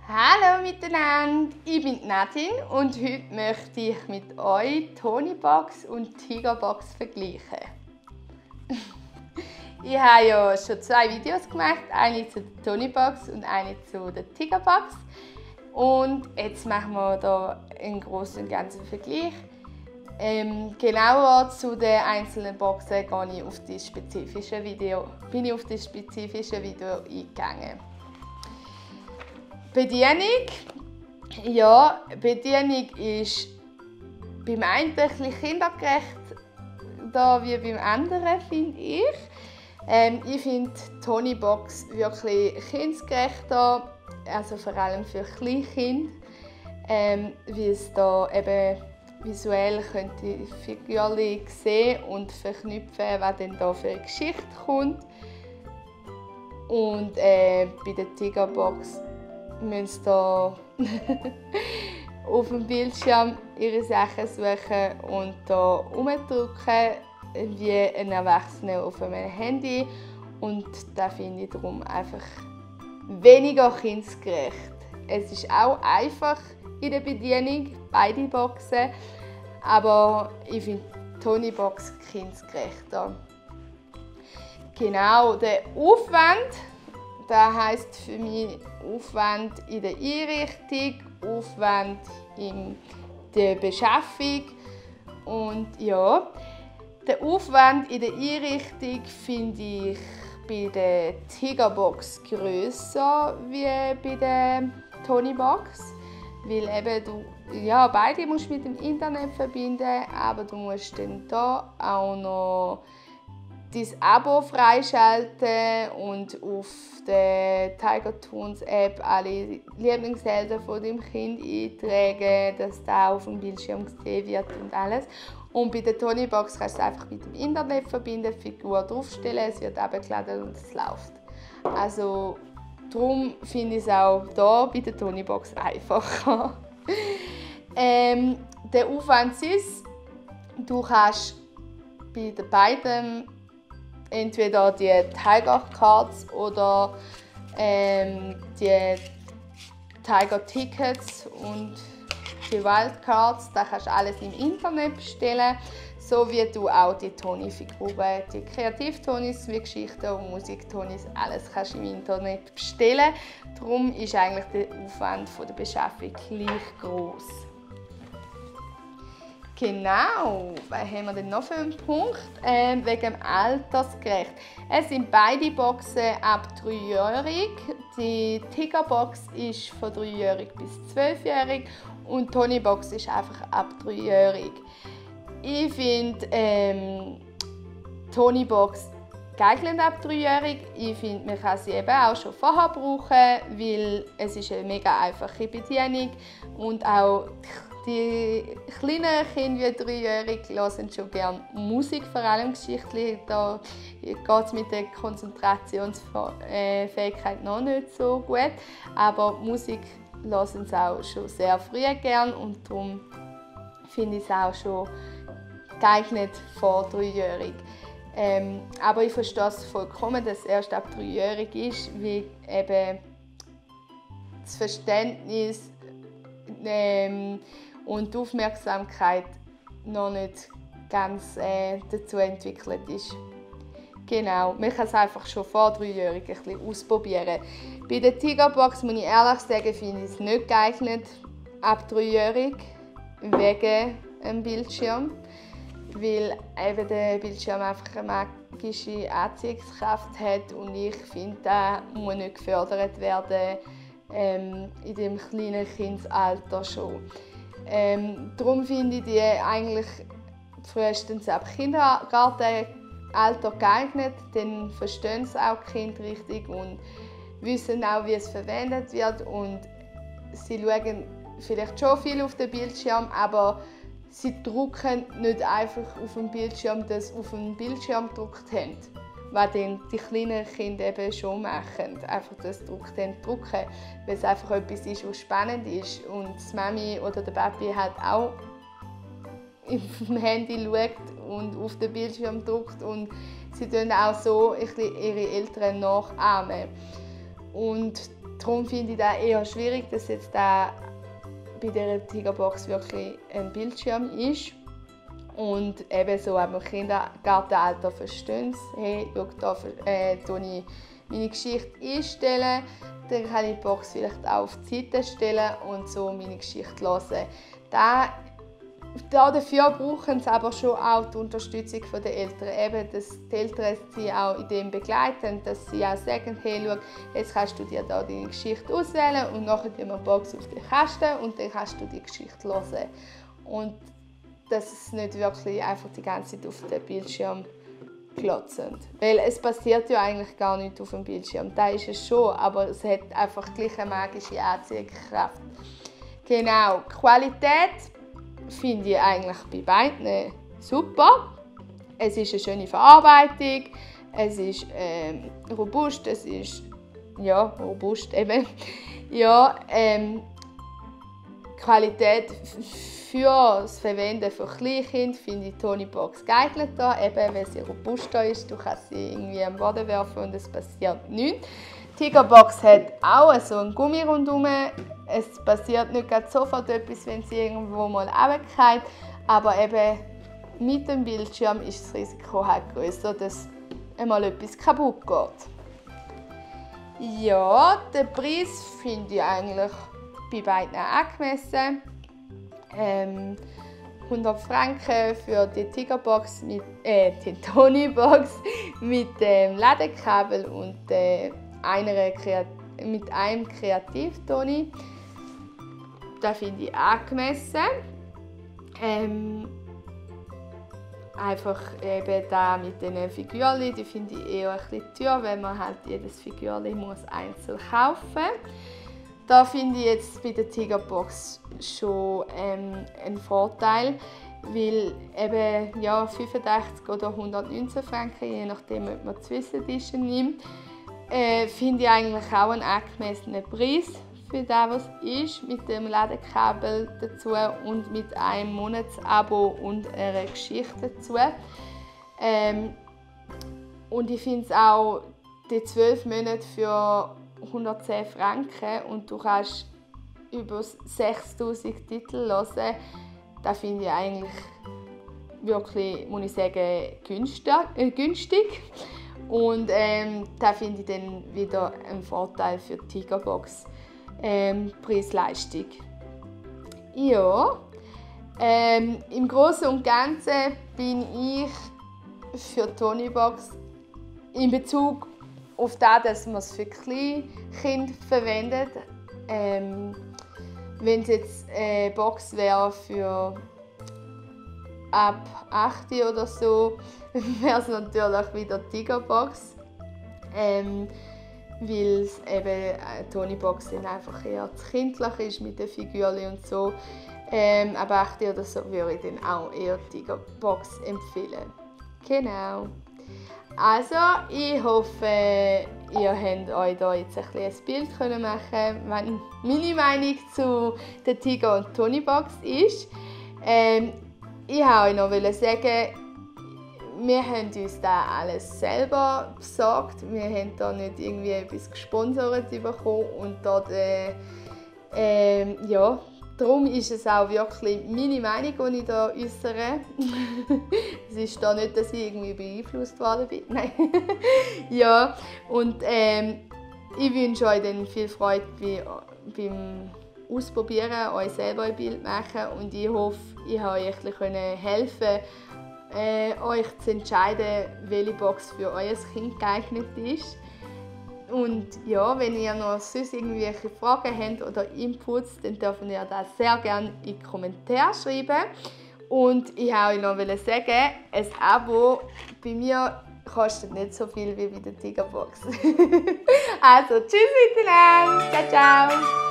Hallo miteinander, ich bin Nadine und heute möchte ich mit euch Tonybox und Tigerbox vergleichen. Ich habe ja schon 2 Videos gemacht, eine zu der Tonybox und eine zu der Tigerbox. Und jetzt machen wir hier einen großen und ganzen Vergleich. Genauer zu den einzelnen Boxen bin ich auf das spezifische Video eingegangen. Bedienung. Ja, Bedienung ist beim einen ein bisschen kindergerecht da wie beim anderen, finde ich. Ich finde die Tonybox wirklich kindgerechter, also vor allem für Kleinkinder, wie es da eben visuell könnte Figürchen sehen und verknüpfen, was denn da für eine Geschichte kommt. Und bei der Tigerbox müssen sie da auf dem Bildschirm ihre Sachen suchen und da rumdrücken wie ein Erwachsener auf einem Handy. Und das finde ich darum einfach weniger kindgerecht. Es ist auch einfach in der Bedienung, beide Boxen, aber ich finde die Tonybox kindgerechter. Genau, der Aufwand, das heisst für mich Aufwand in der Einrichtung, Aufwand in der Beschaffung. Und ja, der Aufwand in der Einrichtung finde ich bei der Tigerbox grösser wie bei der Tonybox, weil eben beide musst mit dem Internet verbinden, aber du musst dann da auch noch dein Abo freischalten und auf der Tiger Toons App alle Lieblingshelden von deinem Kind eintragen, dass das auf dem Bildschirm gesehen wird und alles. Und bei der Tonybox kannst du es einfach mit dem Internet verbinden, Figur draufstellen, es wird abgeladen und es läuft. Also darum finde ich es auch hier bei der Tonybox einfacher. Der Aufwand ist, du kannst bei den beiden entweder die Tiger Cards oder die Tiger Tickets und die Wildcards, da kannst du alles im Internet bestellen, so wie du auch die Tony-Figuren, die Kreativ-Tonys wie Geschichten und Musik-Tonys, alles kannst du im Internet bestellen. Darum ist eigentlich der Aufwand der Beschaffung gleich groß. Genau, was haben wir denn noch für einen Punkt? Wegen dem Altersgerecht. Es sind beide Boxen ab 3-jährig. Die Tigerbox ist von 3-jährig bis 12-jährig und die Tonybox ist einfach ab 3-jährig. Ich finde Tonybox geeignet ab 3-jährig. Ich finde, man kann sie eben auch schon vorher brauchen, weil es ist eine mega einfache Bedienung und auch die kleinen Kinder wie 3-Jährige hören schon gerne Musik, vor allem Geschichten. Da geht es mit der Konzentrationsfähigkeit noch nicht so gut. Aber Musik hören sie auch schon sehr früh gerne und darum finde ich es auch schon geeignet vor 3-jährig. Aber ich verstehe es vollkommen, dass es erst ab 3-jährig ist, weil eben das Verständnis und die Aufmerksamkeit noch nicht ganz dazu entwickelt ist. Genau, man kann es einfach schon vor 3-jährig ein bisschen ausprobieren. Bei der Tigerbox muss ich ehrlich sagen, finde ich es nicht geeignet ab 3-jährig wegen dem Bildschirm, weil eben der Bildschirm einfach eine magische Anziehungskraft hat und ich finde, das muss nicht gefördert werden in dem kleinen Kindesalter schon. Darum finde ich die eigentlich frühestens ab Kindergartenalter geeignet, dann verstehen es auch die Kinder richtig und wissen auch, wie es verwendet wird und sie schauen vielleicht schon viel auf den Bildschirm, aber sie drucken nicht einfach auf dem Bildschirm, das auf dem Bildschirm gedruckt haben. Was dann die kleinen Kinder eben schon machen. Einfach das drucken, weil es einfach etwas ist, was spannend ist. Und die Mami oder der Papi halt auch auf dem Handy schaut und auf den Bildschirm druckt. Und sie tun auch so ihre Eltern nachahmen. Und darum finde ich das eher schwierig, dass jetzt da bei dieser Tigerbox wirklich ein Bildschirm ist. Und eben so ab dem Kindergartenalter verstehen sie, hey, schau, da tue ich meine Geschichte einstellen, dann kann ich die Box vielleicht auch auf die Seite stellen und so meine Geschichte hören. Dafür brauchen sie aber schon auch die Unterstützung der Eltern. Eben, dass die Eltern sie auch in dem begleiten, dass sie auch sagen, hey, schau, jetzt kannst du dir da deine Geschichte auswählen und nachher tun wir die Box auf den Kasten und dann kannst du die Geschichte hören. Und dass es nicht wirklich einfach die ganze Zeit auf den Bildschirm glotzen. Weil es passiert ja eigentlich gar nichts auf dem Bildschirm. Da ist es schon, aber es hat einfach gleich eine magische Anziehungskraft. Genau, Qualität finde ich eigentlich bei beiden super. Es ist eine schöne Verarbeitung, es ist robust, es ist robust eben. Ja, Qualität für das Verwenden von Kleinkind finde ich Tonybox geeigneter, eben weil sie robuster ist. Du kannst sie irgendwie am Boden werfen und es passiert nichts. Die Tigerbox hat auch so einen Gummi rundherum. Es passiert nicht sofort etwas, wenn sie irgendwo mal runterfällt, aber eben mit dem Bildschirm ist das Risiko halt größer, dass einmal etwas kaputt geht. Ja, den Preis finde ich eigentlich bei beiden angemessen. 100 Franken für die Tigerbox die Tonybox mit dem Ladekabel und mit einem Kreativ-Tony. Das finde ich angemessen. Einfach eben da mit den Figürchen, die finde ich eher ein bisschen teuer, weil man halt jedes Figürchen muss einzeln kaufen muss. Da finde ich jetzt bei der Tigerbox schon einen Vorteil, weil eben 85 oder 119 Franken, je nachdem, ob man Zwischendischen nimmt, finde ich eigentlich auch einen angemessenen Preis für das, was ist, mit dem Ladekabel dazu und mit einem Monatsabo und einer Geschichte dazu. Und ich finde es auch die 12 Monate für 110 Franken und du kannst über 6000 Titel hören. Das finde ich eigentlich wirklich, muss ich sagen, günstig. Und da finde ich dann wieder einen Vorteil für die Tigerbox. Preis-Leistung. Ja, im Großen und Ganzen bin ich für die Tonybox in Bezug auf das, dass man es für Kleinkinder verwendet. Wenn es jetzt eine Box wäre für ab 8 oder so, wäre es natürlich wieder die Tigerbox. Weil es eben eine Tonybox einfach eher zu kindlich ist mit den Figürchen und so. Aber 8 oder so würde ich dann auch eher die Tigerbox empfehlen. Genau. Also, ich hoffe, ihr könnt euch da jetzt ein Bild machen können, was meine Meinung zu der Tiger- und Tonybox ist. Ich wollte euch noch sagen, wir haben uns das alles selber besorgt. Wir haben da nicht irgendwie etwas gesponsert bekommen und dort, darum ist es auch wirklich meine Meinung, die ich hier äußere. Es ist da nicht, dass ich irgendwie beeinflusst worden bin. Nein. Ja, und ich wünsche euch dann viel Freude beim Ausprobieren, euch selber ein Bild machen und ich hoffe, ich konnte euch ein bisschen helfen, euch zu entscheiden, welche Box für euer Kind geeignet ist. Und ja, wenn ihr noch sonst irgendwelche Fragen habt oder Inputs, dann dürft ihr das sehr gerne in die Kommentare schreiben. Und ich wollte euch noch sagen, ein Abo bei mir kostet nicht so viel wie bei der Tigerbox. Also, tschüss miteinander, ciao, ciao!